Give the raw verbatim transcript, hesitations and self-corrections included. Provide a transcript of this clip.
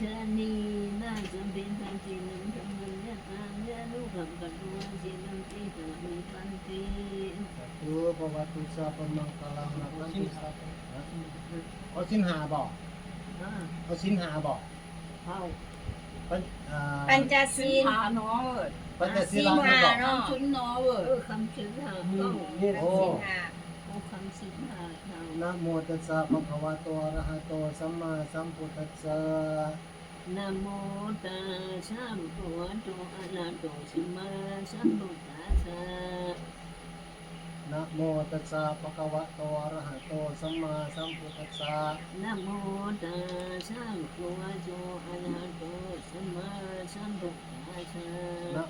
Janīva sabbe bhāgī nāthammaṃ yathāyānukampamo aciraṃ tiṭṭhāmi bhante. Sadhu bhavatu sabbamaṅgalaṃ rakkhantu sabba เอาศีลห้าบ่ อ่า เอาศีลห้าบ่ เอา ปัญ- อ่า ปัญจศีล สินหาเนาะ ปัญจศีลา สินห้า เนาะ เนาะ คำศีลเนาะเว้ย เออ คำศีลห้า อืม ต้อง โอ้ คำศีลห้า เอา Namo tassa bhagavato arahato sammāsambuddhassa. Namo tassa bhagavato arahato sammāsambuddhassa. Namo tassa bhagavato arahato sammāsambuddhassa. Namo tassa bhagavato arahato sammāsambuddhassa.